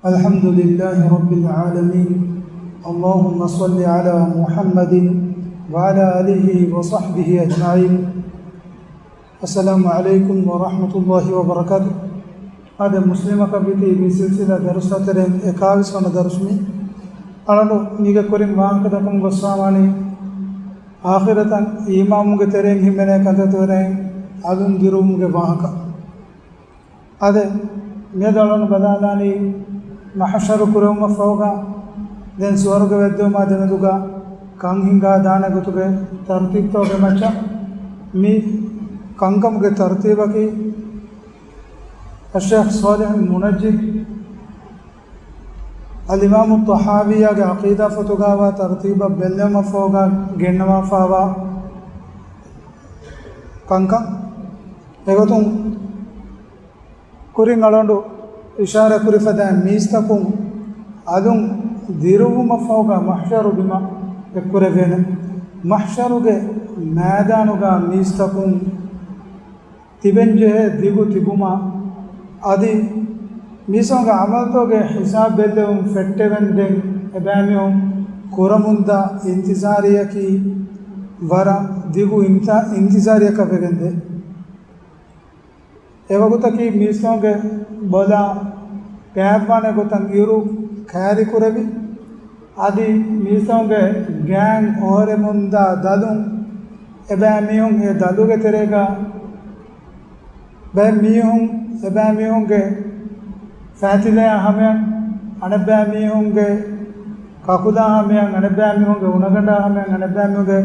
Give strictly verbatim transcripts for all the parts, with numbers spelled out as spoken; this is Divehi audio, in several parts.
الحمد لله رب العالمين. اللهم صل على محمد وعلى آله وصحبه أجمعين. السلام عليكم ورحمة الله وبركاته. އާދެ، މުސްލިމަކަށް ވިތި މި ސިލްސިލާ ދަރުސްތައް ތެރެއިން އެކާވީސް ވަނަ ދަރުސް މި. އަޅަނޑު މީގެ ކުރިން ވާހަކަ ދައްކަމުން ގޮއްސާވާނީ، އާޚިރަތަށް އީމާނުގެ ތެރެއިން ހިމެނޭ ކަންތައް ތެރެއިން އަލުން ދިރުވުމުގެ ވާހަކަ. އާދެ، މިއަދު އަޅަނޑު ބަލާލާނީ މަޙްޝަރު ކުރެވުމަށްފަހުގަ ދެން ސުވަރުގެ ވެއްދެވުމާ ދެމެދުގަ ކަން ހިންގާ ދާނެ ގޮތުގެ ތަރުތީބުތަކުގެ މައްޗަށް. މި ކަންކަމުގެ ތަރުތީބަކީ އައްޝައިޚް ޞާލިޙު މުނައްޖިދު އަލްއިމާމު ޠަޙާވިއްޔާގެ ޢަޤީދާ ފޮތުގައިވާ ތަރުތީބަށް ބެއްލެވުމަށްފަހުގަ ގެންނަވާފައިވާ ކަންކަން. އެގޮތުން ކުރިން އަޅަނޑު އިޝާރާތް ކުރި ފަދައިން މީސްތަކުން އަލުން ދިރުވުމަށްފަހުގަ މަޙްޝަރު ބިމަށް އެއްކުރެވޭނެ. މަޙްޝަރުގެ މައިދާނުގަ މީސްތަކުން ތިބެންޖެހޭ ދިގު ތިބުމާ، އަދި މީސްތަކުންގެ ޢަމަލުތަކުގެ ހިސާބު ބެއްލެވުން ފެއްޓެވެން ދެން އެބައިމީހުން ކުރަމުންދާ އިންތިޒާރީއަކީ ވަރަށް ދިގު އިންތި-، އިންތިޒާރީއަކަށް ވެގެންދޭ. އެވަގުތަކީ މީސްތަކުންގެ ބޮލާ ގާތްވާނެ ގޮތަށް އިރު ކައިރިކުރެވި، އަދި މީސްތަކުންގެ ގާތް އޮހޮރެމުންދާ ދަލުން އެބައިމީހުން އެ ދަލުގެ ތެރޭގަ ބައެއް މީހުން އެބައިމީހުންގެ ފައިތިލަޔާ ހަމަޔަށް، އަނެއްބައިމީހުންގެ ކަކުލާ ހަމަޔަށް، އަނެއްބައިމީހުންގެ އުނަގަނޑާ ހަމަޔަށް، އަނެއްބައިމީހުންގެ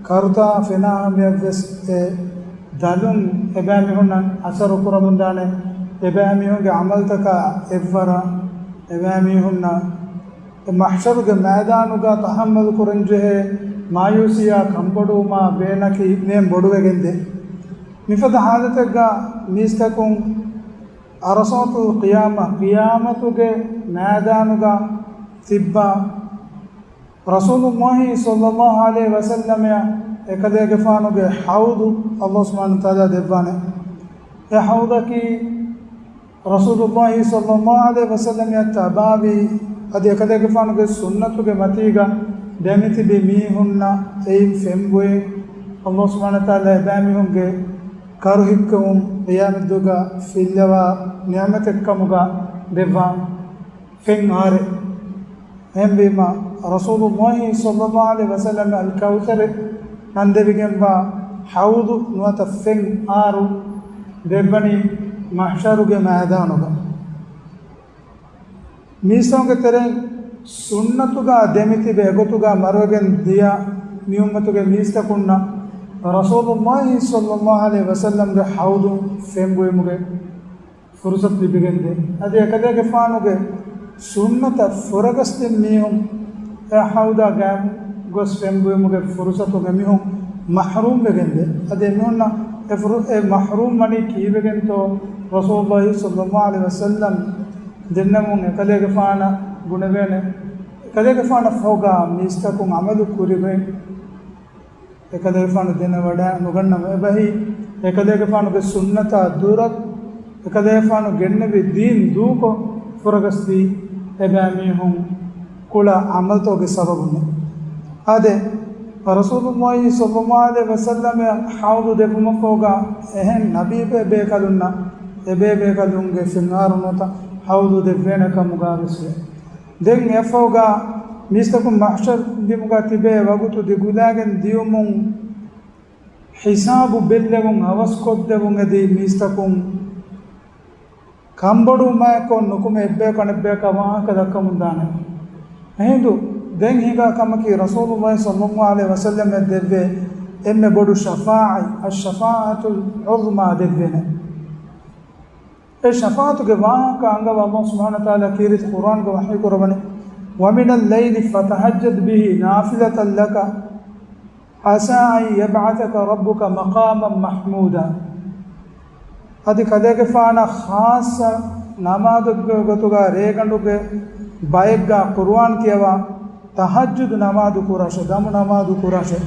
ކަރުތާ ފެނާ ހަމަޔަށްވެސް އެ ދަލުން އެބައިމީހުންނަށް އަސަރު ކުރަމުންދާނެ. އެބައިމީހުންގެ ޢަމަލުތަކާ އެއްވަރަށް އެބައިމީހުންނަށް އެ މަޙްޝަރުގެ މައިދާނުގަ ތަޙައްމަލު ކުރަންޖެހޭ މާޔޫސީއާ ކަންބޮޑުވުމާ ބޭނަކީ މިހެން ބޮޑުވެގެންދޭ. މިފަދަ ޙާލަތެއްގަ މީސްތަކުން ޢަރަޞާތުލް ޤިޔާމަ، ޤިޔާމަތުގެ މައިދާނުގަ ތިއްބާ، ރަސޫލުﷲ ޞައްލަﷲ ޢަލައިހި ވަސައްލަމައަށް އެކަލޭގެފާނުގެ ޙައުޟު ﷲ ސުބްޙާނަހޫ ވަތަޢާލާ ދެއްވާނެ. އެ ޙައުޟަކީ ރަސޫލުﷲ ޞައްލަﷲ ޢަލައިހި ވަސައްލަމައަށް ތަބާވީ، އަދި އެކަލޭގެފާނުގެ ސުންނަތުގެ މަތީގަ ދެމިތިބި މީހުންނަށް އެއިން ފެންބޮއެ، ﷲ ސުބްޙާނަހޫ ވަތަޢާލާ އެބައިމީހުންގެ ކަރުހިއްކެވުން ޤިޔާމަތްދުވަހުގަ ފިއްލަވާ ނިޢުމަތެއްކަމުގަ ދެއްވާ ފެން އާރެއް. އެހެންވީމަ، ރަސޫލުﷲ ޞައްލަﷲ ޢަލައިހި ވަސައްލަމަ އަލް ކައުސަރު ނަންދެވިގެންވާ ޙައުޟު ނުވަތަ ފެން އާރު ދެއްވަނީ މަޙްޝަރުގެ މައިދާނުގަ. މީސްތަކުންގެ ތެރެއިން ސުންނަތުގަ ދެމިތިބެ އެގޮތުގަ މަރުވެގެން ދިޔަ މި އުއްމަތުގެ މީސްތަކުންނަށް ރަސޫލުﷲ ޞައްލަﷲ ޢަލައިހި ވަސައްލަމްގެ ޙައުޟު ފެންބުއިމުގެ ފުރުޞަތު ލިބިގެންދޭ. އަދި އެކަލޭގެފާނުގެ ސުންނަތަށް ފުރަގަސްދިން މީހުން އެ ޙައުޟާ ގާތް ގޮސް ފެންބުއިމުގެ ފުރުޞަތުން އެމީހުން މަޙްރޫމް ވެގެންދޭ. އަދި އެމީހުންނަށް އެ ފުރު-، އެ މަޙްރޫމް ވަނީ ކީއްވެގެންތޯ؟ ރަސޫލުﷲ ޞައްލަﷲ ޢަލައިހި ވަސައްލަމް ދެންނެވުން އެކަލޭގެފާނަށް ބުނެވޭނެ. އެކަލޭގެފާނަށް ފަހުގަ މީސްތަކުން ޢަމަލު ކުރިގޮތް އެކަލޭގެފާނު ދެނެވަޑައި ނުގަންނަވަ އެބަހީ، އެކަލޭގެފާނުގެ ސުންނަތާ ދުރަށް އެކަލޭގެފާނު ގެންނެވި ދީން ދޫކޮށް ފުރަގަސްދީ އެބައިމީހުން ކުޅަ ޢަމަލުތަކުގެ ސަބަބުން. އާދެ، ރަސޫލުﷲ ޞައްލަﷲ ޢަލައިހި ވަސައްލަމަ ޙައުޟު ދެއްވުމަށްފަހުގަ އެހެން ނަބީ ބޭކަލުންނަށް އެބޭބޭކަލުންގެ ފެންއާރު ނުވަތަ ޙައުޟު ދެއްވޭނެ ކަމުގަ ވެސް ވޭ. ދެން އެއަށްފަހުގަ މީސްތަކުން މަޙްޝަރު ބިމުގަ ތިބޭ ވަގުތު ދިގުލާގެން ދިޔުމުން ހިސާބު ބެއްލެވުން އަވަސްކޮށްދެވުން އެދި މީސްތަކުން ކަންބޮޑުވުމާއެކު ނުކުމެ އެއްބަޔަކު އަނެއްބަޔަކަށް ވާހަކަ ދައްކަމުން ދާނެ. އެހިނދު ދެން ހިނގާ ކަމަކީ ރަސޫލުﷲ ޞައްލަﷲ ޢަލައިހި ވަސައްލަމަ ދެއްވޭ އެންމެ ބޮޑު ޝަފާޢަތް، އައްޝަފާޢަތުލް ޢުޡްމާ ދެއްވޭނެ. އެ ޝަފާޢަތުގެ ވާހަކަ އަންގަވާ ﷲ ސުބްޙާނަހޫ ވަތަޢާލާ ކީރިތި ޤުރްއާންގަ ވަޙީ ކުރައްވަނީ، وَمِنَ اللَّيْلِ فَتَهَجَّدْ بِهِ نَافِلَةً لَكَ عَسَىٰ أَن يَبْعَثَكَ رَبُّكَ مَقَامًا مَحْمُودًا. އަދި ކަލޭގެފާނަށް ޚާއްޞަ ނަމާދެއްގެ ގޮތުގަ ރޭގަނޑުގެ ބައެއްގަ ޤުރުއާން ކިޔަވާ، ތަހައްޖުދު ނަމާދު ކުރާށޭ، ދަމު ނަމާދު ކުރާށޭ.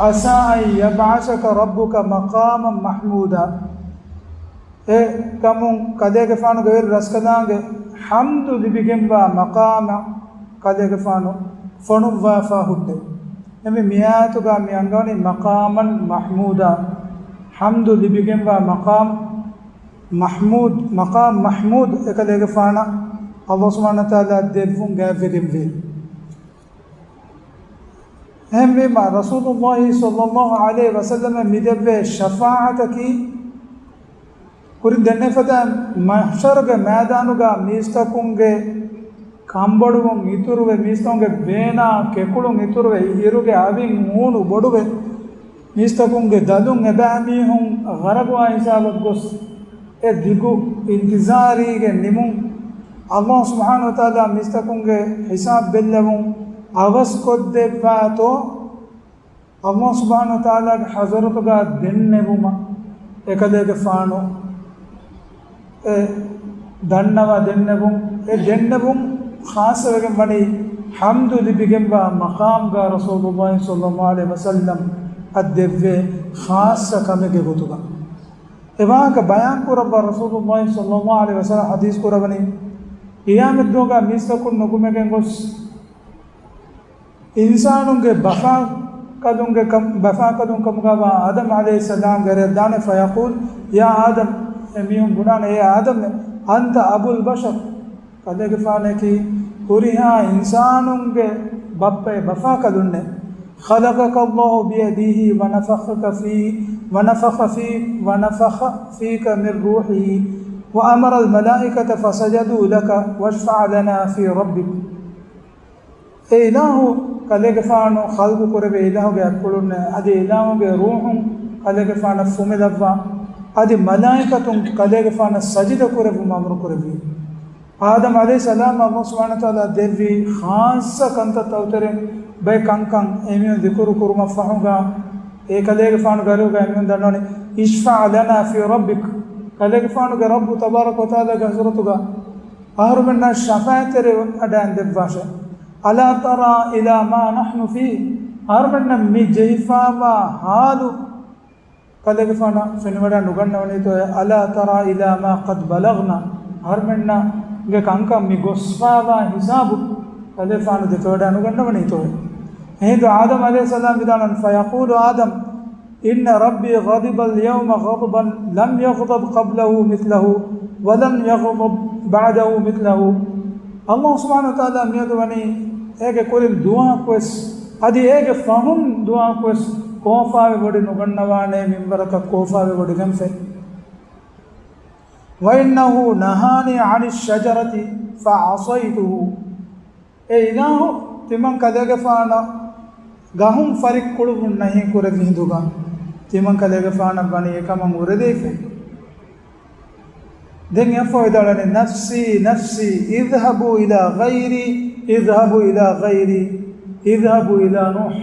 عَسَىٰ أَن يَبْعَثَكَ رَبُّكَ مَقَامًا مَحْمُودًا. އެ ކަމުން ކަލޭގެފާނުގެ ވެރި ރަސްކަލާނގެ ޙަމްދު ލިބިގެންވާ މަޤާމަށް ކަލޭގެފާނު ފޮނުއްވާފާ ހުއްޓެވެ. އެމެ މިއާޔަތުގަ މި އަންގަވަނީ މަޤާމަން މަޙްމޫދާ، ޙަމްދު ލިބިގެންވާ މަޤާމް މަޙްމޫދު، މަޤާމް މަޙްމޫދު އެކަލޭގެފާނަށް ﷲ ސުބްޙާނަހޫ ވަތަޢާލާ ދެއްވުން ގާތްވެގެންވޭ. އެހެންވީމަ، ރަސޫލުﷲ ޞައްލަﷲ ޢަލައިހި ވަސައްލަމަ މިދެއްވޭ ޝަފާޢަތަކީ، ކުރިން ދެންނެވި ފަދައިން މަޙްޝަރުގެ މައިދާނުގަ މީސްތަކުންގެ ކަންބޮޑުވުން އިތުރުވެ، މީސްތަކުންގެ ބޭނާ ކެކުޅުން އިތުރުވެ، އިރުގެ އަވިން ހޫނު ބޮޑުވެ، މީސްތަކުންގެ ދަލުން އެބައިމީހުން ޣަރަޤުވާ ހިސާބަށް ގޮސް، އެ ދިގު އިންތިޒާރީގެ ނިމުން، ﷲ ސުބްޙާނަހޫ ވަތަޢާލާ މީސްތަކުންގެ ހިސާބު ބެއްލެވުން އަވަސްކޮށްދެއްވާތޯ، ﷲ ސުބްޙާނަހޫ ވަތަޢާލާގެ ޙަޟްރަތުގަ ދެންނެވުމަށް އެކަލޭގެފާނު އެ ދަންނަވާ ދެންނެވުން، އެ ދެންނެވުން ޚާއްޞަވެގެން ވަނީ ޙަމްދު ލިބިގެންވާ މަޤާމްގަ ރަސޫލުﷲ ޞައްލަﷲ ޢަލައިހި ވަސައްލަމަށް ދެއްވޭ ޚާއްޞަ ކަމެއްގެ ގޮތުގަ. އެ ވާހަކަ ބަޔާން ކުރައްވާ ރަސޫލުﷲ ޞައްލަﷲ ޢަލައިހި ވަސައްލަމަ ޙަދީޘް ކުރައްވަނީ، ޤިޔާމަތްދުވަހުގަ މީސްތަކުން ނުކުމެގެން ގޮސް، އިންސާނުންގެ ބަފާކަލުންގެ ކަމް، ބަފާކަލުން ކަމުގައިވާ އާދަމް ޢަލައިހިއްސަލާމްގެ ރެއަށް ދާނެ، ފަޔަޤޫލު، ޔާ އާދަމް، އެ މީހުން ބުނާނެ، އޭ އާދަމް، އަންތަ އަބުލް ބަޝަރް، ކަލޭގެފާނަކީ ހުރިހާ އިންސާނުންގެ ބައްޕައެއް، ބަފާކަލުންނޭ. ޚަލަޤަކަ ﷲ ބިޔަދިހި ވަނަފަޚަ ފީ، ވަނަފަޚަ ފީ، ވަނަފަޚަ ފީކަ މިން ރޫޙިހި، ވައަމަރަ އަލްމަލާއިކަތަ ފަސަޖަދޫ ލަކަ، ވަޝްފަޢް ލަނާ ފީ ރައްބިކަ. އެ އިލާހު ކަލޭގެފާނު ޚަލްޤު ކުރެއްވި އިލާހުގެ އަތްޕުޅުންނޭ، އަދި އިލާހުގެ ރޫޙުން ކަލޭގެފާނަށް ފުމެލައްވާ، އަދި މަލާއިކަތުން ކަލޭގެފާނަށް ސަޖިދަ ކުރެއްވުމަށް އަމުރު ކުރެއްވި. އާދަމް ޢަލައިހިއްސަލާމަށް ﷲ ސުބްޙާނަހޫ ވަތަޢާލާ ދެއްވި ޚާއްޞަ ކަންތައްތައް އައުތެރޭ ބައެއް ކަންކަން އެމީހުން ޛިކުރު ކުރުމަށް ފަހުގަ، އެ ކަލޭގެފާނުގެ އަރިހުގަ އެމީހުން ދަންނަވަނީ، އިޝްފަޢް ލަނާ ފީ ރައްބިކަ، ކަލޭގެފާނުގެ ރައްބު ތަބާރަކަ ވަތަޢާލާގެ ޙަޟްރަތުގަ އަހަރުމެންނަށް ޝަފާޢަތްތެރިވެވަޑައިގެން ދެއްވާށޭ. އަލާ ތަރާ އިލާ މާ ނަޙްނު ފީހި، އަހަރުމެންނަށް މި ޖެހިފާވާ ޙާލު ކަލޭގެފާނަށް ފެނިވަޑައި ނުގަންނަވަނީތޯއޭ؟ އަލާ ތަރާ އިލާ މާ ޤަދް ބަލަޣްނާ، އަހަރުމެންނަށްގެ ކަންކަން މި ގޮސްފާވާ ހިސާބު ކަލޭގެފާނު ދެކެވަޑައި ނުގަންނަވަނީތޯއޭ؟ އެހިނދު އާދަމް ޢަލައިހިއްސަލާމް ވިދާޅުވަނީ، ފަޔަޤޫލު އާދަމް، އިންނަ ރައްބީ ޣަޟިބަ އަލްޔައުމަ ޣަޟްބަން ލަމް ޔަޣްޟަބް ޤަބްލަހު މިޘްލަހު ވަލަމް ޔަޣްޟަބް ބަޢްދަހު މިޘްލަހު. ﷲ ސުބްޙާނަހޫ ވަތަޢާލާ މިއަދު ވަނީ އޭގެ ކުރިން ދުވަހަކުވެސް، އަދި އޭގެ ފަހުން ދުވަހަކުވެސް ކޯފާވެވޮޑި ނުގަންނަވާނޭ މިންވަރަކަށް ކޯފާވެވޮޑިގެންފަ. ވައިންނަހޫ ނަހާނީ ޢަނިއް ޝަޖަރަތި ފަޢަޞައިތުހޫ. އޭ އިލާހު ތިމަން ކަލޭގެފާނަށް ގަހުން ފަރިއްކުޅުވުން ނަހީ ކުރެއްވި ހިނދުގަ، ތިމަން ކަލޭގެފާނަށް ވަނީ އެކަމަށް އުރެދެވިފަ. ދެން އެއަށްފަހު ވިދާޅުވަނީ، ނަފްސީ ނަފްސީ، އިޛްހަބޫ އިލާ ޣައިރީ، އިޛްހަބޫ އިލާ ޣައިރީ، އިޛްހަބޫ އިލާ ނޫޙް.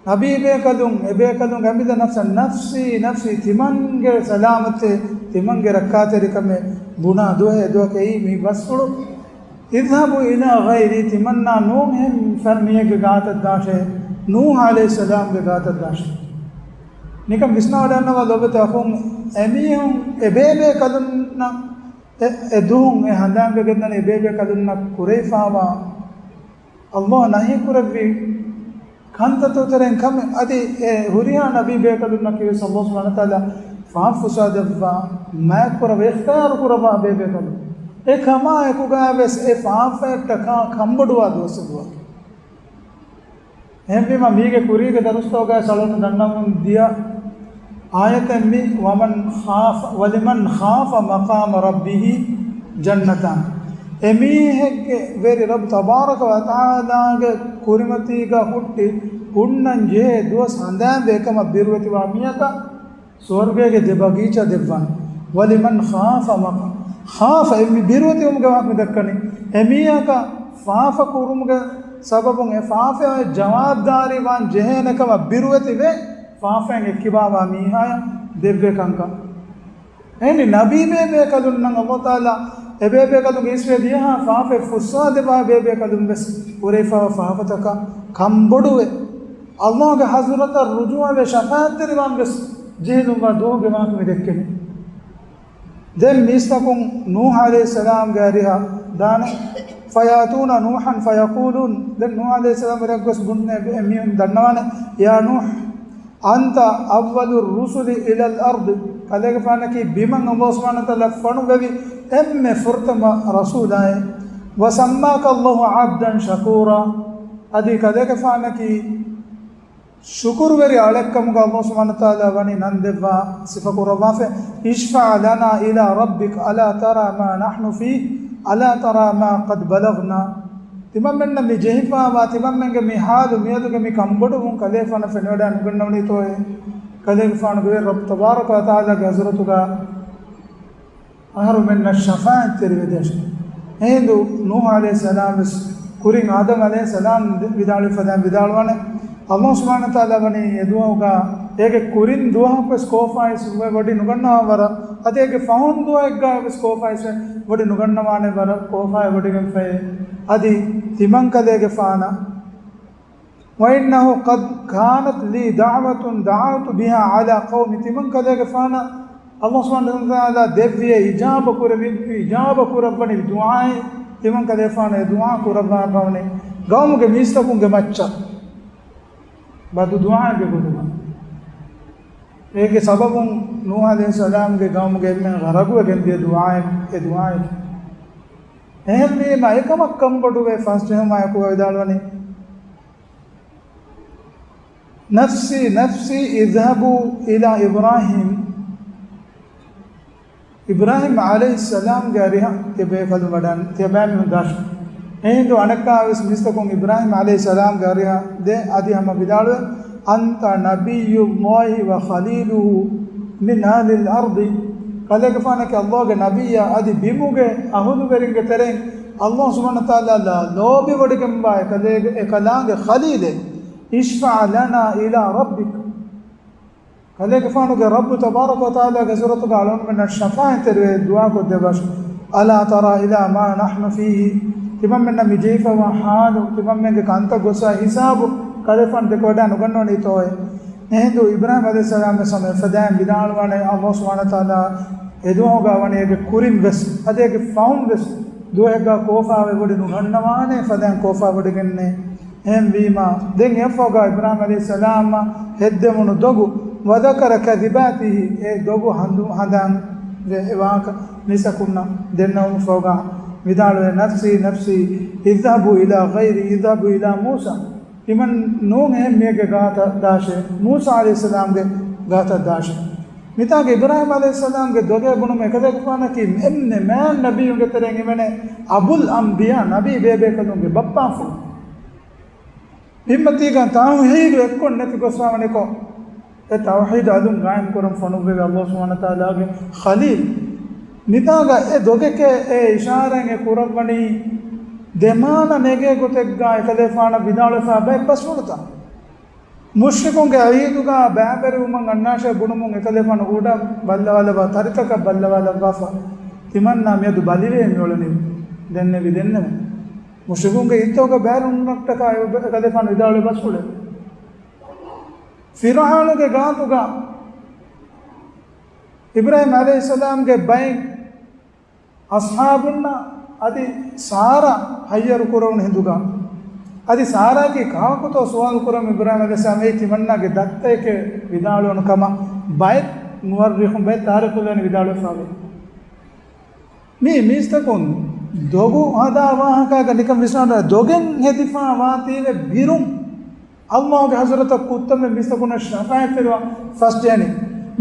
ނަބީ ބޭކަލުން، އެ ބޭކަލުންގެ އަމިއްލަ ނަފްސަށް، ނަފްސީ ނަފްސީ، ތިމަންގެ ސަލާމަތެއް، ތިމަންގެ ރައްކާތެރިކަމެއް ބުނާ ދުވަހެއް، އެ ދުވަހަކަށް އެއީ މި ބަސްފުޅު. އިޛްހަބޫ އިލާ ޣައިރީ، ތިމަންނާ ނޫން އެހެން ފަރު މީހެއްގެ ގާތަށް ދާށޭ، ނޫޙް ޢަލައިހިއްސަލާމްގެ ގާތަށް ދާށޭ. ނިކަން ވިސްނާވަޑައިގަންނަވާ ލޯބިވެތި އަޚުން، އެމީހުން އެބޭބޭކަލުންނަށް އެ، އެ ދުވަހުން އެ ހަނދާންވެގެންދަނީ އެބޭބޭކަލުންނަށް ކުރެވިފާވާ ﷲ ނަހީ ކުރެއްވި ކަންތައްތައް ތެރެއިން ކަމެއް. އަދި އެ ހުރިހާ ނަބީ ބޭކަލުންނަކީވެސް ﷲ ސުބްޙާނަހޫ ވަތަޢާލާ ފާފަ ފުސާދަވާ، މާތްކުރައްވާ، އިޚްތިޔާރު ކުރައްވާ ބޭބޭކަލުން. އެ ކަމާ އެކުގައިވެސް އެ ފާފައަށްޓަކާ ކަންބޮޑުވާ ދުވަސް ދުވަހަކީ. އެހެންވީމަ، މީގެ ކުރީގެ ދަރުސްތަކުގައި ސަޅުން ދަންނަވަމުން ދިޔަ އާޔަތެއް މި، ވަމަން ޚާފަ، ވަލިމަން ޚާފަ މަޤާމަ ރައްބިހި ޖަނަّތާން. އެމީހެއްގެ ވެރި ރައްބު ތަބާރަކަ ވަތަޢާލާގެ ކުރިމަތީގަ ހުއްޓި ހުންނަން ޖެހޭ ދުވަސް ހަނދާންވޭ އެކަމަށް ބިރުވެތިވާ މީހަކަށް ސުވަރުގޭގެ ދެ ބަގީޗާ ދެއްވާނެ. ވަލިމަން ޚާފަ މަޤާ، ޚާފަ އެ މި ބިރުވެތިވުމުގެ ވާހަކަ މި ދައްކަނީ. އެ މީހަކަށް ފާފަ ކުރުމުގެ ސަބަބުން އެ ފާފައަށް ޖަވާބުދާރީ ވާން ޖެހޭނެ ކަމަށް ބިރުވެތިވެ، ފާފައިން އެއްކިބާވާ މީހާޔަށް ދެއްވޭ ކަންކަން. އެހެނީ ނަބީ ބޭބޭކަލުންނަށް ﷲ ތަޢާލާ އެ ބޭބޭކަލުންގެ އިސްވެ ދިޔަހާ ފާފައެއް ފުއްސާދެއްވާ ބޭބޭކަލުން ވެސް ކުރެވިފާވާ ފާފަތަކަށް ކަންބޮޑުވެ، ﷲގެ ޙަޟްރަތަށް ރުޖޫޢަވެ ޝަފާޢަތްތެރިވާން ވެސް ޖެހިލުންވާ ދުވަހުގެ ވާހަކަ މި ދެއްކެނީ. ދެން މީސްތަކުން ނޫޙު ޢަލައިހިއްސަލާމްގެ އަރިހަށް ދާނެ. فيأتون نوحا فيقولون، ދެން ނޫޙު ޢަލައިހިއްސަލާމް އެރަށް ގޮސް ބުންނޭ އެ މީހުން ދަންނަވާނެ، يا نوح أنت أول الرسل إلى الأرض، ކަލޭގެފާނަކީ ބިމަށް ﷲ ސުބްޙާނަހޫ ވަތަޢާލާ ފޮނުއްވެވި އެންމެ ފުރަތަމަ ރަސޫލާއޭ. وسماك الله عبدا شكورا، އަދި ކަލޭގެފާނަކީ ޝުކުރުވެރި އަޅެއްކަމުގަ ﷲ ސުބްޙާނަހޫ ވަތަޢާލާ ވަނީ ނަން ދެއްވާ ސިފަ ކުރައްވާފަ. اشفع لنا إلى ربك ألا ترى ما نحن فيه ألا ترى ما قد بلغنا. ތިމަންމެންނަށް މި ޖެހިފާވާ، ތިމަންމެންގެ މި ޙާލު، މިއަދުގެ މި ކަންބޮޑުވުން ކަލޭފާނަށް ފެނިވަޑައި ނުގަންނަވަނީތޯއޭ؟ ކަލޭގެފާނުގެ ވެރި ރައްބު ތަބާރަކަ ވަތަޢާލާގެ ޙަޟްރަތުގަ އަހަރުމެންނަށް ޝަފާޢަތްތެރިވެދޭށޭ. އެހިނދު ނޫޙު ޢަލައިހިއްސަލާމް ވެސް ކުރިން އާދަމް ޢަލައިހިއްސަލާމް ވިދާޅުވި ފަދައިން ވިދާޅުވާނެ. ﷲ ސުބްޙާނަހޫ ވަތަޢާލާ ވަނީ އެ ދުވަހުގަ އޭގެ ކުރިން ދުވަހަކުވެސް ކޯފާއިސް ވެ ވޮޑި ނުގަންނަވާ ވަރަށް، އަދި އޭގެ ފަހުން ދުވަހެއްގަ ވެސް ކޯފާއިސް ވެ ވޮޑި ނުގަންނަވާނެ ވަރަށް ކޯފާއި ވޮޑިގެންފައި. އަދި ތިމަންކަލޭގެފާނަށް وإنه قد كانت لي دعوة دعوت بها على قومي، ތިމަންކަލޭގެފާނަށް ﷲ ސުބްޙާނަހޫ ވަތަޢާލާ ދެއްވި އެ އިޖާބަ ކުރެވި، އިޖާބަ ކުރައްވަނިވި ދުޢާއެއް، ތިމަންކަލޭގެފާނަށް އެ ދުޢާ ކުރައްވާފަވަނީ ޤައުމުގެ މީސްތަކުންގެ މައްޗަށް ބަދު ދުޢާއެއްގެ ގޮތުގަ. އޭގެ ސަބަބުން ނޫޙު ޢަލައިހިއްސަލާމްގެ ޤައުމުގެ އެންމެން ޣަރަޤުވެގެން ދިޔަ ދުޢާއެއް، އެ ދުޢާއެއް. އެހެންވީމަ އެކަމަށް ކަންބޮޑުވެ ފަސްޖެހުމާއެކު ވިދާޅުވަނީ، نفسي نفسي اذهبوا إلى إبراهيم، އިބްރާހީމް ޢަލައިހިއްސަލާމްގެ އަރިހަށް ތިޔަބޭކަލުން ވަޑައިން، ތިޔަބައިމީހުން ދާށޭ. އެހިނދު އަނެއްކާވެސް މީސްތަކުން އިބްރާހީމް ޢަލައިހިއްސަލާމްގެ އަރިހަށް ދޭ، އަދި ހަމަ ވިދާޅުވޭ، أنت نبي الله وخليله من أهل الأرض، ކަލޭގެފާނަކީ ﷲގެ ނަބިއްޔާ، އަދި ބިމުގެ އަހުލުވެރިންގެ ތެރެއިން ﷲ ސުބްޙާނަހޫ ވަތަޢާލާ ލޯބިވޮޑިގެންވާ އެކަލޭގެ، އެކަލާނގެ ޚަލީލެއް. اشفع لنا إلى ربك، ކަލޭގެފާނުގެ ރައްބު ތަބާރަކަ ވަތަޢާލާގެ ޙަޟްރަތުގަ އަޅުގަނޑުމެންނަށް ޝަފާޢަތްތެރިވެ ދުޢާކޮށްދެއްވާށި. ألا ترى إلى ما نحن فيه، ތިމަންމެންނަށް މި ޖެހިފައިވާ ޙާލު، ތިމަންމެންގެ ކަންތައް ގޮސްފައި ހިސާބު ކަލޭގެފާނު ދެކެވަޑައި ނުގަންނަވަނީތޯއޭ؟ އެހިނދު އިބްރާހީމް ޢަލައިހިއްސަލާމް ވެސް ހަމަ އެފަދައިން ވިދާޅުވާނެ، ﷲ ސުބްޙާނަހޫ ވަތަޢާލާ އެދުވަހުގަ ވަނީ އޭގެ ކުރިން ވެސް، އަދި އޭގެ ފަހުން ވެސް ދުވަހެއްގަ ކޯފާވެ ވޮޑި ނުގަންނަވާނެ، އެފަދައިން ކޯފާ ވޮޑިގެންނޭ. އެހެންވީމާ، ދެން އެއަށްފަހުގަ އިބްރާހީމް ޢަލައިހިއްސަލާމްއަށް ހެއްދެވުނު ދޮގު، وذكر كذباته، އެ ދޮގު ހަނދު، ހަނދާން ވެ އެ ވާހަކަ މީސްތަކުންނަށް ދެންނެވުމަށްފަހުގަ ވިދާޅުވޭ، نفسي نفسي اذهبوا إلى غيري اذهبوا إلى موسى. ތިމަން ނޫން އެހެން މީހެއްގެ ގާތަށް ދާށޭ، މޫސާ ޢަލައިހިއްސަލާމްގެ ގާތަށް ދާށޭ. މިތާގަ އިބްރާހީމް ޢަލައިހިއްސަލާމްގެ ދޮގެއް ބުނުމުން އެކަލޭގެފާނަކީ އެންމެ މާތް ނަބިއްޔުންގެ ތެރެއިން ހިމެނޭ އަބުލް އަންބިޔާ، ނަބީ ބޭބޭކަލުންގެ ބައްޕާފުޅު. ބިންމަތީގަ ތައުޙީދު އެއްކޮށް ނެތި ގޮސްފަވަނިކޮށް، އެ ތައުޙީދު އަލުން ޤާއިމް ކުރަން ފޮނުއްވެވި ﷲ ސުބްޙާނަހޫ ވަތަޢާލާގެ ޚަލީލް. މިތާގަ އެ ދޮގެކޭ އެ އިޝާރާތް އެ ކުރައްވަނީ، ދެމާނަ ނެގޭ ގޮތެއްގަ އެކަލޭފާނަށް ވިދާޅުވެފަ ބައެއް ބަސްފުޅުތައް. މުޝްރިކުންގެ ޢީދުގަ ބައިވެރިވުމަށް އަންނާށޭ ބުނުމުން އެކަލޭފާނު އުޑަށް ބައްލަވާލައްވާ ތަރިތަކަށް ބައްލަވާލައްވާފަ، ތިމަންނާ މިއަދު ބަލިވޭ މިއުޅެނީ ދެންނެވި ދެންނެވުން. މުޝްރިކުންގެ އިއްތޯގަ ބައިވެރިވުމަށްޓަކާ އެކަލޭފާނު ވިދާޅުވި ބަސްފުޅެއް. ފިރްޢައުނުގެ ގާތުގަ އިބްރާހީމް ޢަލައިހިއްސަލާމްގެ ބައެއް އަޞްޙާބުންނަށް އަދި ސާރާ ހައްޔަރު ކުރެވުނު ހިނދުގަ، އަދި ސާރާއަކީ ކާކުތޯ ސުވާލު ކުރަމުން އިބްރާހީމް ޢަލައިހިއްސަލާމް އެއީ ތިމަންނާގެ ދައްތައެކޭ ވިދާޅުވަން ކަމަށް ބައެއް މުއައްރިޚުން، ބައެއް ތާރީޚުވެރިން ވިދާޅުވެފަވޭ. މި މީސްތަކުން ދޮގު ހަދާ ވާހަކައިގަ ނިކަން ވިސްނާލާ، ދޮގެއް ހެދިފާ ވާތީވެ ބިރުން ﷲގެ ޙަޟްރަތަށް ކުއްތަންވެ މީސްތަކުންނަށް ޝަފާޢަތްތެރިވާ ފަސްޖެހެނީ.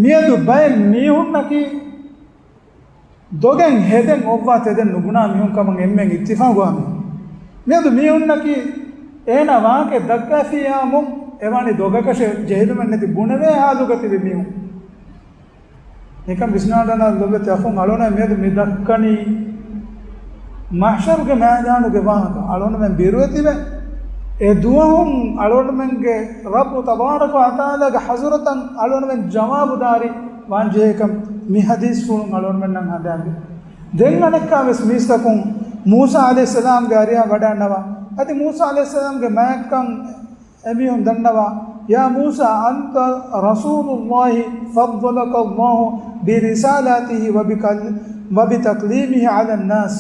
މިއަދު ބައެއް މީހުންނަކީ ދޮގެއް ހެދެން އޮއްވާ ތެދެއް ނުބުނާ މީހުން ކަމަށް އެންމެން އިއްތިފާޤުވާ މީހުން. މިއަދު މީހުންނަކީ އޭނާ ވާހަކަ ދައްކާފިއްޔާމު އެވާނީ ދޮގަކަށެއް ޖެހިލުމެއް ނެތި ބުނެވޭ ޙާލުގަ ތިބި މީހުން. ނިކަން ވިސްނާލަން ލޮބުވެތި އަޚުން، އަޅުނަ މިއަދު މި ދައްކަނީ މަޙްޝަރުގެ މައިދާނުގެ ވާހަކަ. އަޅުނަމެން ބިރުވެތިވެ، އެ ދުވަހުން އަޅުނަމެންގެ ރައްބު ތަބާރަކަ ވަތަޢާލާގެ ޙަޟްރަތަށް އަޅުނަމެން ޖަވާބުދާރީ ވާން ޖެހޭކަން މި ޙަދީޘްފުޅުން އަޅުނަމެންނަށް ހަނދާންވި. ދެން އަނެއްކާވެސް މީސްތަކުން މޫސާ ޢަލައިހިއްސަލާމްގެ އަރިހަށް ވަޑައިންނަވާ، އަދި މޫސާ ޢަލައިހިއްސަލާމްގެ މާތްކަން އެމީހުން ދަންނަވާ، يا موسى أنت رسول الله فضلك الله برسالاته وبكل-، وبتكليمه على الناس.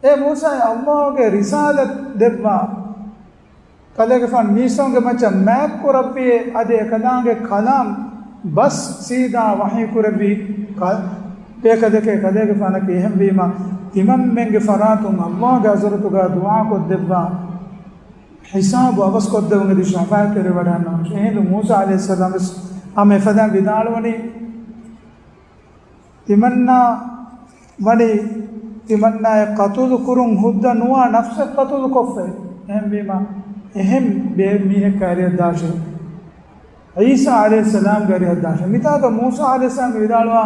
އޭ މޫސާ، އައްލާހުގެ ރިސާލަތް ދެއްވާ ކަލޭގެފާނު މީސްތަކުންގެ މައްޗަށް މާތްކުރައްވިއޭ، އަދި އެކަލާނގެ ކަލާމް ބަސް ސީދާ ވަޙީ ކުރެއްވި ކަ-، ބޭކަލެކޭ. ކަލޭގެފާނަކީ އެހެންވީމަ، ތިމަންމެންގެ ފަރާތުން އައްލާހުގެ ޙަޟްރަތުގަ ދުޢާކޮށްދެއްވާ، ހިސާބު އަވަސްކޮށްދެވުން އެދި ޝަފާޢަތްތެރިވެވަޑައިގަންނަވާ. އެހިނދު މޫސާ ޢަލައިހިއްސަލާމް ވެސް ހަމަ އެފަދައިން ވިދާޅުވަނީ، ތިމަންނާ ވަނީ، ތިމަންނާއަށް ޤަތުލު ކުރުން ހުއްދަ ނުވާ ނަފްސެއް ޤަތުލު ކޮށްފައި. އެހެންވީމަ، އެހެން ބޭ-، މީހެއްގެ އަރިހަށް ދާށޭ. ޢީސާ ޢަލައިހިއްސަލާމްގެ އަރިހަށް ދާށޭ. މިތާގަ މޫސާ ޢަލައިހިއްސަލާމް ވިދާޅުވާ،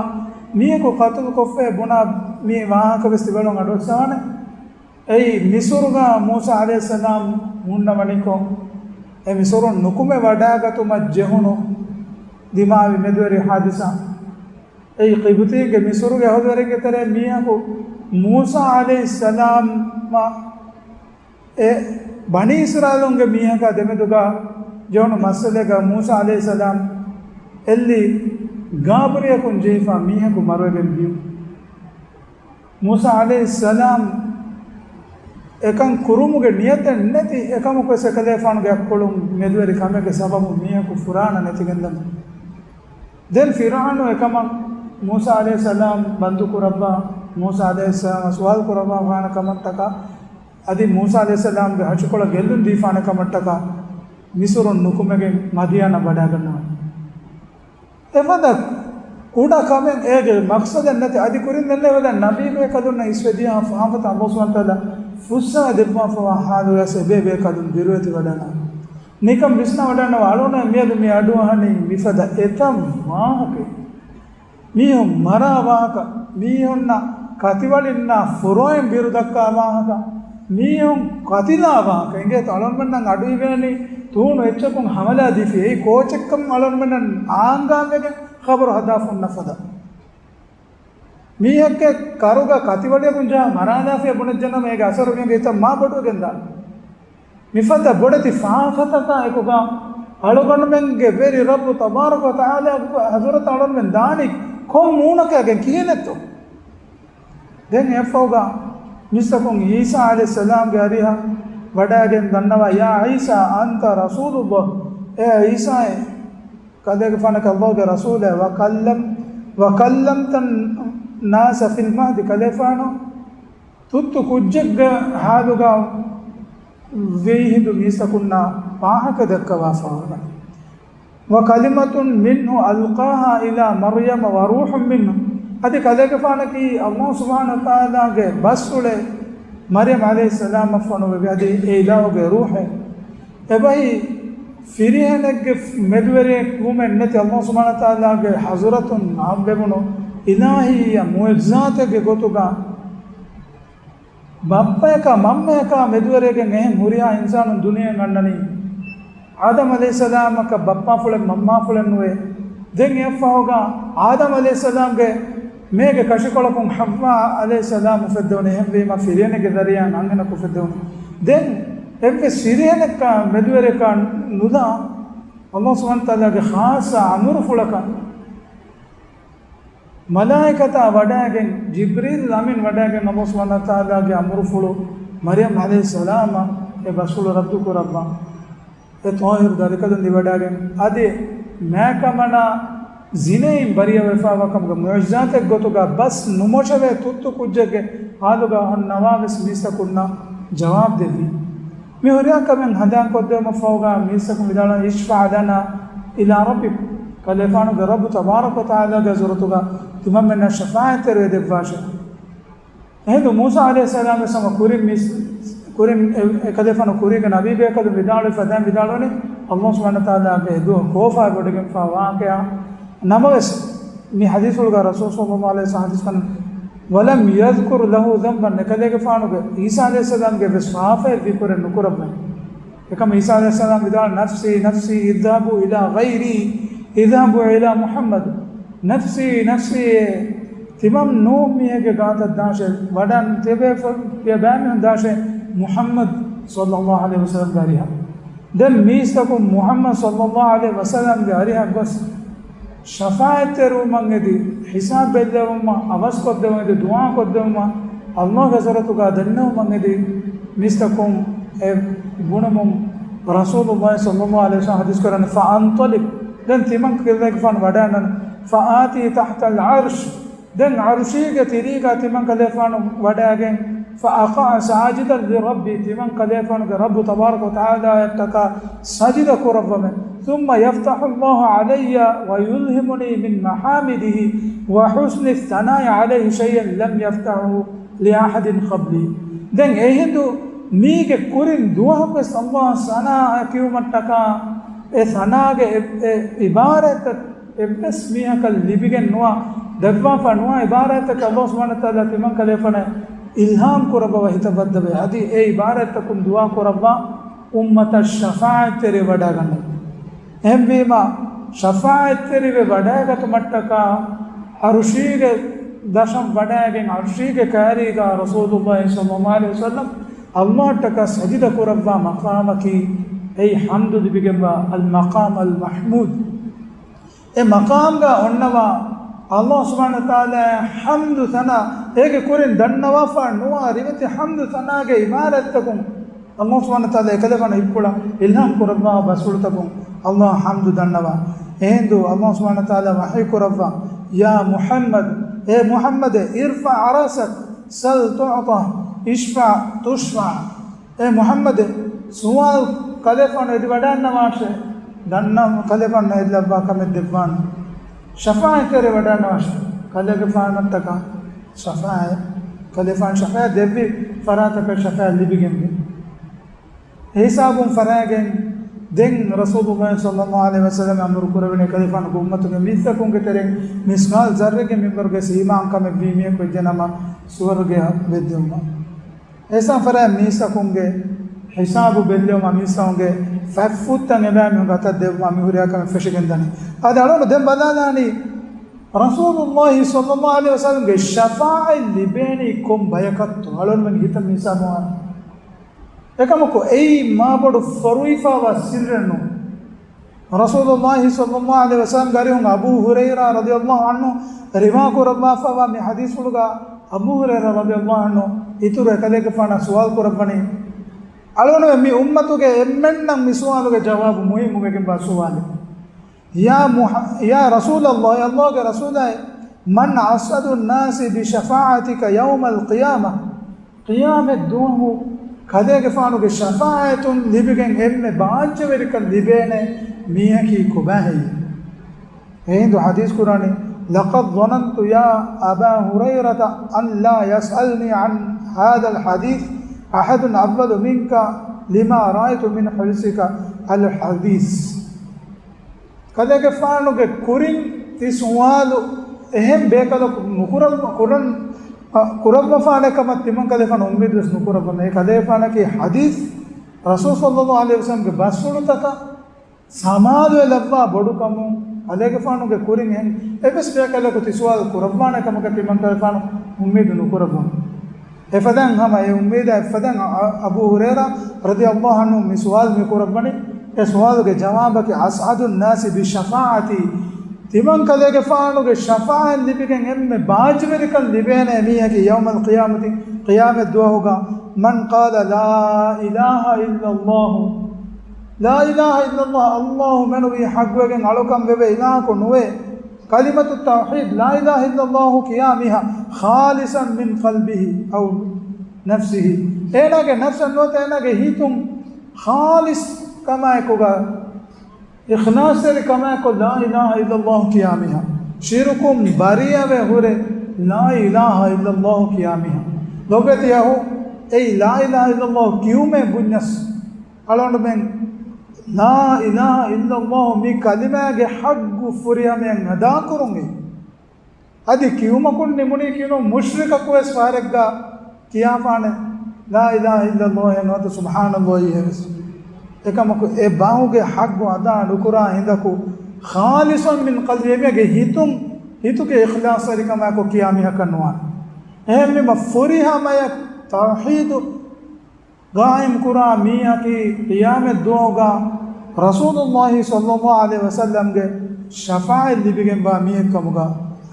މީހަކު ޤަތުލު ކޮށްފައި ބުނާ މި ވާހަކަ ވެސް ތިބޭކަލުން އަޑުއައްސަވާނެ. އެއީ މިޞުރުގަ މޫސާ ޢަލައިހިއްސަލާމް ހުންނަވަނިކޮށް، އެ މިޞުރުން ނުކުމެ ވަޑައިގަތުމަށް ޖެހުނު ދިމާވި މެދުވެރި ޙާދިސާ. އެއީ ޤިބުތީންގެ މިޞުރުގެ އެހުރިހާ ތެރޭ މީހަކު މޫސާ ޢަލައިހިއްސަލާމާ އެ ބަނީ އިސްރާއީލުންގެ މީހަކާ ދެމެދުގަ ޖެހުނު މައްސަލައެއްގަ މޫސާ ޢަލައިހިއްސަލާމް އެއްލި ގާބުރިއަކުން ޖެހިފަ މީހަކު މަރުވެގެން ދިޔުން. މޫސާ ޢަލައިހިއްސަލާމް އެކަން ކުރުމުގެ ނިޔަތެއް ނެތި، އެކަމަކުވެސް އެކަލޭފާނުގެ އަތްޕުޅުން މެދުވެރި ކަމެއްގެ ސަބަބުން މީހަކު ފުރާނަ ނެތިގެންދަމުން. ދެން ފިރްޢައުނު އެކަމަށް މޫސާ ޢަލައިހިއްސަލާމް ބަންދުކުރައްވާ، މޫސާ ޢަލައިހިއްސަލާމަށް ސުވާލު ކުރައްވާފާނެ ކަމަށްޓަކާ، އަދި މޫސާ ޢަލައިހިއްސަލާމްގެ ހަށިކޮޅަށް ގެއްލުން ދީފާނެ ކަމަށްޓަކާ، މިޞުރުން ނުކުމެގެން މަދިޔަނަށް ވަޑައިގަންނަވާ. އެފަދަ ކުޑަ ކަމެއް އޭގެ މަޤްޞަދެއް ނެތި. އަދި ކުރިން ދެންނެވެދާ ނަބީ ބޭކަލުންނަށް އިސްވެދިޔަ ފާފަތައް އައްލާހު ސުބްޙާނަހު ވަތަޢާލާ ފުއްސާ ދެއްވާފަވާ ޙާލުވެސް އެބޭ ބޭކަލުން ބިރުވެތި ވަޑަނާ. ނިކަން ވިސްނާ ވަޑަންނަވާ އަޅުން މިއަދު މި އަޑުއަހަނީ މިފަދަ އެތައް ވާހަކައެއް. މީހުން މަރާ ވާހަކަ، މީހުންނަށް ކަތިވަޅިންނާ ފުރޮއިން ބިރު ދައްކާ ވާހަކަ، މީހުން ކަތިލާ ވާހަކަ އިނގޭތޯ އަޅުންމެންނަށް އަޑު އިވޭނީ ތޫނު އެއްޗަކުން ހަމަލާ ދީފި. އެއީ ކޯޗެއްކަމުން އަޅުންމެންނަށް އާންގާންވެގެން ޚަބަރު ހަދާފަ ހުންނަ ފަދަ. މީހެއްގެ ކަރުގަ ކަތިވަޅިއަކުން ޖަހާ މަރާލާފިޔަ ބުނެއްޖެނަމަ އޭގެ އަސަރު މީހުންގެ ހިތަށް މާ ބޮޑުވެގެންދާނެ. މިފަދަ ބޮޑެތި ފާފަތަކާ އެކުގަ އަޅުގަނޑުމެންގެ ވެރި ރައްބު ތަބާރަކަ ވަތަޢާލާގެ ޙަޟްރަތަށް އަޅުންމެން ދާނީ ކޮން މޫނަކަށް ގެން ކިހިނެއްތޯ؟ ދެން އެއަށްފަހުގަ މީސްތަކުން ޢީސާ ޢަލައިހިއްސަލާމްގެ އަރިހަށް ވަޑައިގެން ދަންނަވާ، يا عيسى أنت رسول الله، އޭ ޢީސާއޭ، ކަލޭގެފާނަކީ އައްލާހުގެ ރަސޫލޭ، وكلم-، وكلمت الناس في المهد، ކަލޭފާނު ތުއްތު ކުއްޖެއްގެ ޙާލުގަ ވީހިނދު މީސްތަކުންނާ ވާހަކަ ދައްކަވާފަވާ. وكلمة منه ألقاها إلى مريم وروح منه. އަދި ކަލޭގެފާނަކީ އައްލާހު ސުބްޙާނަހު ވަތަޢާލާގެ ބަސްފުޅެއް، މަރްޔަމް ޢަލައިހިއްސަލާމަށްފަހު ނުވެވި. އަދި އެ އިލާހުގެ ރޫޙެއް. އެބަހީ ފިރިހެނެއްގެ މެދުވެރިއެއް ވުމެއް ނެތި އައްލާހު ސުބްޙާނަހު ވަތަޢާލާގެ ޙަޟްރަތުން އާންމުވެވުނު އިލާހީ މުޢުޖިޒާތެއްގެ ގޮތުގަ ބައްޕަޔަކާ މަންމަޔަކާ މެދުވެރިވެގެން އެހެން ހުރިހާ އިންސާނުން ދުނިޔެއަށް އަންނަނީ. އާދަމް ޢަލައިހިއްސަލާމަކަށް ބައްޕާފުޅެއް މަންމާފުޅެއް ނުވޭ. ދެން އެއަށްފަހުގަ އާދަމް ޢަލައިހިއްސަލާމްގެ މޭގެ ކަށިކޮޅަކުން ޙައްވާ ޢަލައިހިއްސަލާމް އުފެއްދެވުނީ. އެހެންވީމަ ފިރިހެނެއްގެ ޒަރީޢާއިން އަންހެނަކު އުފެއްދެވުނީ. ދެން އެއްވެސް ފިރިހެނެއްކާ މެދުވެރިޔަކާ ނުލާ އައްލާހު ސުބްޙާނަހު ވަތަޢާލާގެ ޚާއްޞަ އަމުރުފުޅަކަށް މަލާއިކަތާ ވަޑައިގެން، ޖިބްރީލް އަމީން ވަޑައިގެން އައްލާހު ސުބްޙާނަހު ވަތަޢާލާގެ އަމުރުފުޅު މަރްޔަމް ޢަލައިހިއްސަލާމަށް އެ ބަސްފުޅު ރައްދު ކުރައްވާ. އެ ޠާހިރު ދަރިކަލުން ލިވަޑައިގެން އަދި މާތް ކަމަނާ ޒިނައިން ބަރީއަވެފައިވާ ކަމުގެ މުޢުޖިޒާތެއް ގޮތުގަ ބަސް ނުމޮށެވޭ ތުއްތު ކުއްޖެއްގެ ޙާލުގަ އޮންނަވާ ވެސް މީސްތަކުންނަށް ޖަވާބު ދެއްވި. މި ހުރިހާ ކަމެއް ހަނދާންކޮށްދެވުމަށްފަހުގަ މީސްތަކުން ވިދާޅުވި، އިޝްފަޢް ލަނާ އިލާ ރައްބިކް، ކަލޭފާނުގެ ރައްބު ތަބާރަކަ ވަތަޢާލާގެ ޙަޟްރަތުގަ ތިމަންމެންނަށް ޝަފާޢަތްތެރިވެ ދެއްވާށޭ. އެހިނދު މޫސާ ޢަލައިހިއްސަލާމް ވެސް ހަމަ ކުރިން މީސް-، ކުރިން އެ-، އެކަލޭފާނު ކުރީގެ ނަބީބޭކަލުން ވިދާޅުވި ފަދައިން ވިދާޅުވަނީ، އައްލާހު ސުބްޙާނަހު ވަތަޢާލާގެ އެ ދުވަހު ކޯފާ ބޮޑުވެގެންފާ ވާޤިޢާ ނަމަވެސް، މި ޙަދީޘްފުޅުގަ ރަސޫލު ޞައްލައްލާހު ޢަލައިހި ވަސައްލަމް ޙަދީޘް ކަން، ولم يذكر له ذنبا، އެކަލޭގެފާނުގެ ޢީސާ ޢަލައިހިއްސަލާމްގެ ވެސް ފާފައެއް ދިކުރެއް ނުކުރައްވަން. އެކަމަ ޢީސާ ޢަލައިހިއްސަލާމް ވިދާޅު، نفسي نفسي اذهبوا إلى غيري اذهبوا إلى محمد. نفسي نفسي، ތިމަން ނޫން މީހެއްގެ ގާތަށް ދާށޭ، ވަޑަން ތިބޭ ފަ-، ތިޔަ ބައިމީހުން ދާށޭ މުޙައްމަދު ޞައްލައްލާހު ޢަލައިހި ވަސައްލަމްގެ އަރިހަށް. ދެން މީސްތަކުން މުޙައްމަދު ޞައްލައްލާހު ޢަލައިހި ވަސައްލަމްގެ އަރިހަށް ގޮސް، ޝަފާޢަތްތެރިވުމަށް އެދި، ޙިސާބް ބެއްލެވުމަށް، އަވަސްކޮށްދެވުމަށް އެދި، ދުޢާކޮށްދެވުމަށް، ﷲގެ ޙަޟްރަތުގަ ދެންނެވުމަށް އެދި، މީސްތަކުން އެ ބުނުމުން ރަސޫލުﷲ ޞައްލައްލާހު ޢަލައިހި ވަސައްލަމް ޙަދީޘް ކުރަނީ، ފައަންޠަލިޤް، ދެން ތިމަން ކަލޭގެފާނު ވަޑައިގަންނަން، ފައާތީ ތަޙްތަލް ޢަރްޝް، ދެން ޢަރުޝީގެ ތިރީގަ ތިމަން ކަލޭފާނު ވަޑައިގެން، ފައަޤަޢަ ސާޖިދަން ލިރައްބީ، ތިމަން ކަލޭފާނުގެ ރައްބު ތަބާރަކަ ވަތަޢާލާއަށްޓަކާ ސަޖިދަ ކުރައްވަމެ. ثُمَّ يَفْتَحُ اللَّهُ عَلَيَّ وَيُلْهِمُنِي مِنْ مَحَامِدِهِ وَحُسْنِ الثَّنَاءِ عَلَيْهِ شَيْئًا لَمْ يَفْتَحْهُ لِأَحَدٍ قَبْلِي. ދެން އެހިނދު މީގެ ކުރިން ދުވަހަކުވެސް ﷲ އަށް ސަނާ ކިޔުމަށްޓަކާ އެ ސަނާގެ އެ، އެ ޢިބާރާތްތައް އެއްވެސް މީހަކަށް ލިބިގެން ނުވާ، ދެއްވާފަ ނުވާ ޢިބާރާތްތަކެއް ﷲ ސުބްޙާނަހޫ ވަތަޢާލާ ތިމަން ކަލޭފާނަށް އިލްހާމް ކުރައްވަވާ ހިތަށް ވައްދަވޭ. އަދި އެ ޢިބާރާތްތަކުން ދުޢާ ކުރައްވާ އުއްމަތަށް ޝަފާޢަތްތެރިވެ ވަޑައިގަންނަން. އެހެންވީމަ، ޝަފާޢަތްތެރިވެ ވަޑައިގަތުމަށްޓަކާ ޢަރުޝީގެ ދަށަށް ވަޑައިގެން ޢަރުޝީގެ ކައިރީގަ ރަސޫލުﷲ ޞައްލައްލާހު ޢަލައިހި ވަސައްލަމް ﷲއަށްޓަކާ ސަޖިދަ ކުރައްވާ މަޤާމަކީ އެއީ ޙަމްދު ލިބިގެންވާ އަލް މަޤާމް އަލް މަޙްމޫދު. އެ މަޤާމްގަ އޮންނަވާ ﷲ ސުބްޙާނަހޫ ވަތަޢާލާ ޙަމްދު ޘަނާ، އޭގެ ކުރިން ދަންނަވާފަ ނުވާ ރިވެތި ޙަމްދު ޘަނާގެ ޢިބާރާތްތަކުން ﷲ ސުބްޙާނަހޫ ވަތަޢާލާ އެކަލޭފާނަށް ހިތްޕުޅަށް އިލްހާމް ކުރައްވާ ބަސްފުޅުތަކުން ﷲ އަށް ޙަމްދު ދަންނަވާ. އެހިނދު ﷲ ސުބްޙާނަހޫ ވަތަޢާލާ ވަޙީ ކުރައްވާ، يَا مُحَمَّدُ، އޭ މުޙައްމަދޭ، ارْفَعْ رَأْسَكَ سَلْ تُعْطَ وَاشْفَعْ تُشْفَعْ. އޭ މުޙައްމަދޭ، ސުވާލު ކަލޭފާނު އެދިވަޑައިގަންނަވާށޭ، ދަންނަ ކަލޭފާނު އެދިލައްވާ ކަމެއް ދެއްވާނެ. ޝަފާޢަތްތެރިވެވަޑައިގަންނަވާށޭ، ކަލޭގެފާނަށްޓަކާ ޝަފާޢަތް، ކަލޭފާނު ޝަފާޢަތް ދެއްވި ފަރާތަކަށް ޝަފާޢަތް ލިބިގެންވޭ. އެ ހިސާބުން ފަރާގެން ދެން ރަސޫލުﷲ ޞައްލައްލާހު ޢަލައިހި ވަސައްލަމް އަމުރު ކުރެވެނީ ކަލޭފާނުގެ އުއްމަތުގެ މީސްތަކުންގެ ތެރެއިން މިސްޤާލު ޒައްރެއްގެ މިންވަރުގެ އީމާންކަމެއް ވީ މީހަކު ވެއްޖެނަމަ ސުވަރުގެއަށް ވެއްދެވުމަށް. އެހިސާބުން ފަރާ މީސްތަކުންގެ ހިސާބު ބެއްލެވުމަށް މީސްތަކުންގެ ފަތްފުށްތައް އެބައިމީހުންގެ އަތަށް ދެއްވުމަށް މި ހުރިހާ ކަމެއް ފެށިގެންދަނީ. އަދި އަޅުގަނޑު ދެން ބަލާލާނީ ރަސޫލުﷲ ޞައްލައްލާހު ޢަލައިހި ވަސައްލަމްގެ ޝަފާޢަތް ލިބޭނީ ކޮން ބަޔަކަށްތޯ؟ އަޅުގަނޑުމެން ހިތަށް މި ހިސާބު އަންނަ. އެކަމަކު އެއީ މާބޮޑު ފޮރުވިފައިވާ ސިއްރެއް ނޫން. ރަސޫލުﷲ ޞައްލައްލާހު ޢަލައިހި ވަސައްލަމްގެ އަރިހުން އަބޫ ހުރައިރާ ރަޟިޔަﷲ ޢަންހު ރިވާ ކުރައްވާފައިވާ މި ޙަދީޘްފުޅުގަ އަބޫ ހުރައިރާ ރަޟިޔަﷲ ޢަންހު އިތުރު އެކަލޭގެފާނަށް ސުވާލު ކުރައްވަނީ، އަޅުގަނޑުމެން މި އުއްމަތުގެ އެންމެންނަށް މި ސުވާލުގެ ޖަވާބު މުހިއްމު ވެގެންވާ ސުވާލެއް. يَا مُحَ-، يَا رَسُولَ اللَّهِ، ﷲގެ ރަސޫލާއޭ، مَنْ أَسْعَدُ النَّاسِ بِشَفَاعَتِكَ يَوْمَ الْقِيَامَةِ؟ ޤިޔާމަތް ދުވަހު ކަލޭގެފާނުގެ ޝަފާޢަތުން ލިބިގެން އެންމެ ބާއްޖަވެރިކަން ލިބޭނެ މީހަކީ ކޮބާހެއްޔޭ؟ އެހިނދު ޙަދީޘް ކުރާނީ، لَقَدْ ظَنَنْتُ يَا أَبَا هُرَيْرَةَ أَنْ لَا يَسْأَلْنِي عَنْ هَذَا الْحَدِيثِ أَحَدٌ أَفْضَلُ مِنْكَ لِمَا رَأَيْتُ مِنْ حِرْصِكَ عَلَى الْحَدِيثِ. ކަލޭގެފާނުގެ ކުރިން ތި ސުވާލު އެހެން ބޭކަލަކު ނުކުރައްވަ-، ކުރަން، އަ، ކުރައްވަފާނެ ކަމަށް ތިމަން ކަލޭފާނު އުއްމީދު ވެސް ނުކުރައްވަމޭ. ކަލޭގެފާނަކީ ޙަދީޘް ރަސޫލު ޞައްލައްލާހު ޢަލައިހި ވަސައްލަމްގެ ބަސްފުޅުތަކަށް ސަމާލުވެ ލައްވާ ބޮޑުކަމުން ކަލޭގެފާނުގެ ކުރިން އެހެން އެއްވެސް ބޭކަލަކު ތި ސުވާލު ކުރައްވާނެ ކަމަކަށް ތިމަން ކަލޭފާނު އުއްމީދު ނުކުރައްވަމޭ. އެފަދައިން ހަމަ އެ އުއްމީދާ އެފަދައިން އަ-، އަބޫ ހުރައިރާ ރަޟިޔަﷲ ޢަންހު މި ސުވާލު މި ކުރައްވަނީ، އެ ސުވާލުގެ ޖަވާބަކީ، أَسْعَدُ النَّاسِ بِشَفَاعَتِي، ތިމަން ކަލޭގެފާނުގެ ޝަފާޢަތް ލިބިގެން އެންމެ ބާއްޖަވެރިކަން ލިބޭނެ މީހަކީ يَوْمَ الْقِيَامَةِ، ޤިޔާމަތް ދުވަހުގަ، مَنْ قَالَ لَا إِلَهَ إِلَّا اللَّهُ، لَا إِلَهَ إِلَّا اللَّهُ، ﷲ މެނުވީ ޙައްޤުވެގެން އަޅުކަން ވެވޭ އިލާހަކު ނުވޭ، كَلِمَةُ التَّوْحِيدِ، لَا إِلَهَ إِلَّا اللَّهُ ކިޔާ މީހާ، خَالِصًا مِنْ قَلْبِهِ أَوْ نَفْسِهِ، އޭނާގެ ނަފްސަށް ނުވަތަ އޭނާގެ ހިތުން ޚާލިޞް ކަމާއެކުގަ، އިޚްލާޞްތެރި ކަމާއެކު، لَا إِلَهَ إِلَّا اللَّهُ ކިޔާ މީހާ، ޝިރުކުން ބަރީއަވެ ހުރެ، لَا إِلَهَ إِلَّا اللَّهُ ކިޔާ މީހާ. ލޮބުވެތި އަޚު، އެއީ لَا إِلَهَ إِلَّا اللَّهُ ކިޔުމޭ ބުންޏަސް، އަޅުގަނޑުމެން لَا إِلَهَ إِلَّا اللَّهُ މި ކަލިމާގެ ޙައްޤު ފުރިހަމަޔަށް އަދާކުރުން އެ. އަދި ކިޔުމަކުން ނިމުނީ ކިޔުނު މުޝްރިކަކު ވެސް ފަހަރެއްގަ ކިޔާފާނެ، لَا إِلَهَ إِلَّا اللَّهُ ނުވަތަ سُبْحَانَ اللَّهِ އެވެސް. އެކަމަކު އެ ބަހުގެ ޙައްޤު އަދާ ނުކުރާ ހިނދަކު، خَالِصًا مِنْ قَلْبِهِ އެމީހާގެ ހިތުން، ހިތުގެ އިޚްލާޞްތެރިކަމާއެކު ކިޔާ މީހަކަށް ނުވާނެ. އެހެންވީމަ ފުރިހަމަޔަށް ތައުޙީދު ޤާއިމް ކުރާ މީހަކީ ޤިޔާމަތް ދުވަހުގަ ރަސޫލުﷲ ޞައްލަﷲ ޢަލައިހި ވަސައްލަމްގެ ޝަފާޢަތް ލިބިގެންވާ މީހެއް ކަމުގަ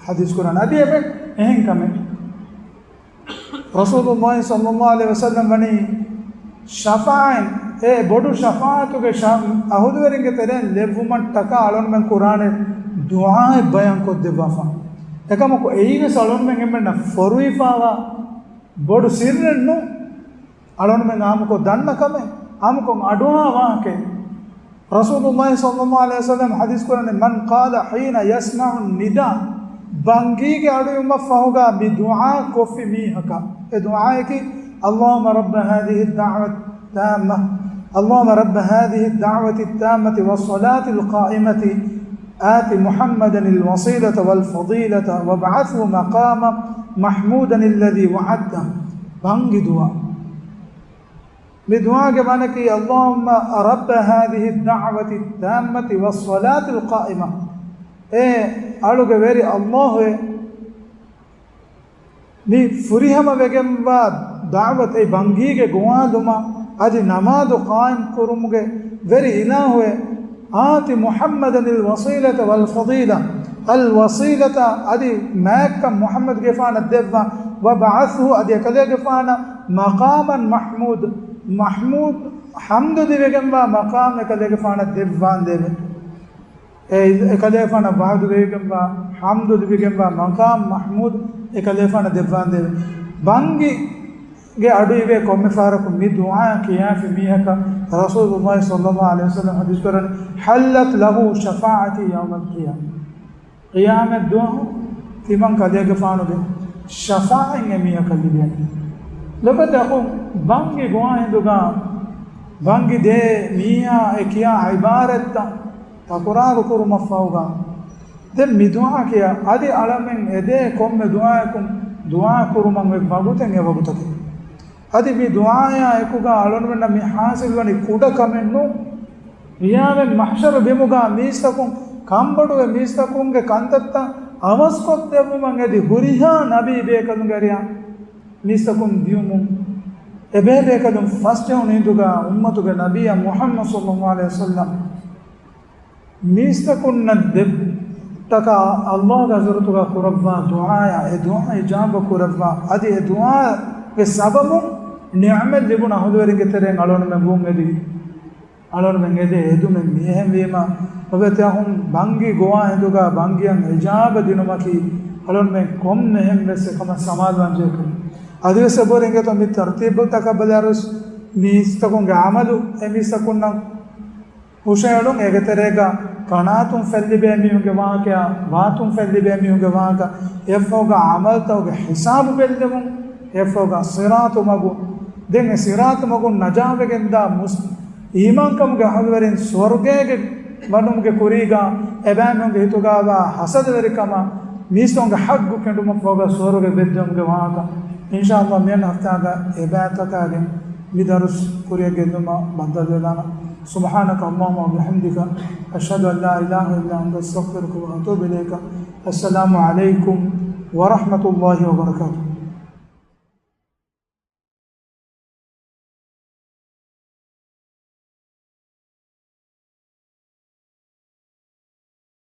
ޙަދީޘް ކުރާނެ. އަދި އެބަ އެހެން ކަމެއް. ރަސޫލުﷲ ޞައްލަﷲ ޢަލައިހި ވަސައްލަމް ވަނީ ޝަފާޢަތް، އެ ބޮޑު ޝަފާޢަތުގެ ޝަ-، އަހުލުވެރިންގެ ތެރެއިން ލެއްވުމަށްޓަކާ އަޅުންމެން ކުރާނެ ދުޢާއެއް ބަޔާން ކޮށްދެއްވާފަ. އެކަމަކު އެއީވެސް އަޅުންމެން އެންމެންނަށް ފޮރުވިފާވާ ބޮޑު ސިއްރެއް ނޫން. އަޅުންމެން އާއްމުކޮށް ދަންނަ ކަމެއް، އާއްމުކޮށް އަޑުއަހާ ވާހަކައެއް. ރަސޫލުﷲ ޞައްލަﷲ ޢަލައިހި ވަސައްލަމް ޙަދީޘް ކުރަނީ، "من قال حين يسمع النداء." ބަންގީގެ އަޑުއިވުމަށް ފަހުގަ މި ދުޢާ ކޮށްފި މީހަކަށް، އެ ދުޢާއަކީ، "اللهم رب هذه الدعوة التامة، اللهم رب هذه الدعوة التامة والصلاة القائمة آت محمدا الوسيلة والفضيلة وابعثه مقاما محمودا الذي وعدته." ބަންގި ދުޢާ. މި ދުޢާގެ މާނައަކީ، "اللهم رب هذه الدعوة التامة والصلاة القائمة." އޭ އަޅުގެ ވެރި ﷲ އޭ، މި ފުރިހަމަ ވެގެންވާ ދަޢުވަތު، އެ ބަންގީގެ ގޮވާލުމަށް އަދި ނަމާދު ޤާއިމް ކުރުމުގެ ވެރި އިލާހު އޭ، آت محمدا الوسيلة والفضيلة، الوسيلة އަދި މާތްކަން މުޙައްމަދުގެފާނަށް ދެއްވާ، وابعثه އަދި އެކަލޭގެފާނަށް مقاما محمود، މަޙްމޫދު ޙަމްދު ލިބިގެންވާ މަޤާމް އެކަލޭގެފާނަށް ދެއްވާނދޭވެ. އެ، އެކަލޭގެފާނަށް ވަޢުދުވެގެންވާ، ޙަމްދު ލިބިގެންވާ މަޤާމް މަޙްމޫދު އެކަލޭގެފާނަށް ދެއްވާނދޭވެ. ބަންގި ގެ އަޑު އިވޭ ކޮންމެ ފަހަރަކު މި ދުޢާ ކިޔާފި މީހަކަށް ރަސޫލުﷲ ޞައްލަﷲ ޢަލައިހި ވަސައްލަމް ޙަދީޘް ކުރަނީ، حلت له شفاعتي يوم القيامة. ޤިޔާމަތް ދުވަހު ތިމަން ކަލޭގެފާނުގެ ޝަފާޢަތް އެ މީހަކަށް ލިބޭނެ. ލޮބުވެތި އަޚުން، ބަންގި ގޮވާ ހިނދުގަ ބަންގި ދޭ މީހާ އެ ކިޔާ ޢިބާރަތްތައް ތަކުރާރު ކުރުމަށްފަހުގަ، ދެން މި ދުޢާ ކިޔާ، އަދި އަޅަމެން އެދޭ ކޮންމެ ދުޢާއަކުން ދުޢާ ކުރުމަށް އޮތް ވަގުތެއް އެ ވަގުތަކީ. އަދި މި ދުޢާޔާ އެކުގަ އަޅުންމެންނަށް މި ޙާޞިލްވަނީ ކުޑަ ކަމެއް ނޫން. ޤިޔާމަތް މަޙްޝަރު ބިމުގަ މީސްތަކުން ކަންބޮޑުވެ މީސްތަކުންގެ ކަންތައްތައް އަވަސްކޮށްދެއްވުމަށް އެދި ހުރިހާ ނަބީ ބޭކަލުންގެ އަރިހަށް މީސްތަކުން ދިޔުމުން، އެބޭ ބޭކަލުން ފަސްޖެހުނު ހިނދުގަ އުއްމަތުގެ ނަބިއްޔާ މުޙައްމަދު ޞައްލަﷲ ޢަލައިހި ވަސައްލަމް މީސްތަކުންނަށް ދެއްޓަކާ ﷲގެ ޙަޟްރަތުގަ ކުރައްވާ ދުޢާޔާ، އެ ދުޢާ އިޖާބަ ކުރައްވާ، އަދި އެ ދުޢާގެ ސަބަބުން ނިޢުމަތް ލިބުނު އަހުލުވެރިންގެ ތެރެއިން އަޅުގަނޑުމެން ވުން އެދި، އަޅުގަނޑުމެން އެދޭ އެދުމެއް މިއެހެންވީމަ، ލޮބުވެތި އަޚުން، ބަންގި ގޮވާ ހިނދުގަ ބަންގިއަށް އިޖާބަ ދިނުމަކީ އަޅުގަނޑުމެން ކޮންމެހެން ވެސް އެކަމަށް ސަމާލުވާން ޖެހޭ ކަމެއް. އަދިވެސް އެބަހުރި އިނގޭތޯ މި ތަރުތީބުތަކަށް ބަލާއިރުވެސް މީސްތަކުންގެ ޢަމަލު އެ މީސްތަކުންނަށް ހުށައެޅުން، އޭގެ ތެރޭގަ ކަނާތުން ފެއްލިބޭ މީހުންގެ ވާހަކަޔާ، ވާތުން ފެއްލިބޭ މީހުންގެ ވާހަކަ، އެއަށްފަހުގަ ޢަމަލުތަކުގެ ޙިސާބު ބެއްލެވުން، އެއަށްފަހުގަ ޞިރާޠު މަގު، ދެން އެ ޞިރާޠު މަގުން ނަޖާވެގެންދާ މުސް-، އީމާންކަމުގެ އަހުލުވެރިން ސުވަރުގޭގެ ވަނުމުގެ ކުރީގަ އެބައިމީހުންގެ ހިތުގަވާ ޙަސަދަވެރިކަމާ، މީސްތަކުންގެ ޙައްޤު ކެނޑުމަށްފަހުގަ ސުވަރުގެ ވެއްދެވުމުގެ ވާހަކަ. އިންޝާﷲ މިއަންނަ ހަފްތާގަ އެބައިތަކާގެން މި ދަރުސް ކުރިއަށް ގެންދުމަށް ބައްދަލުވެލާނަން. سبحانك اللهم وبحمدك، أشهد أن لا إله إلا أنت، أستغفرك وأتوب إليك. السلام عليكم ورحمة الله وبركاته.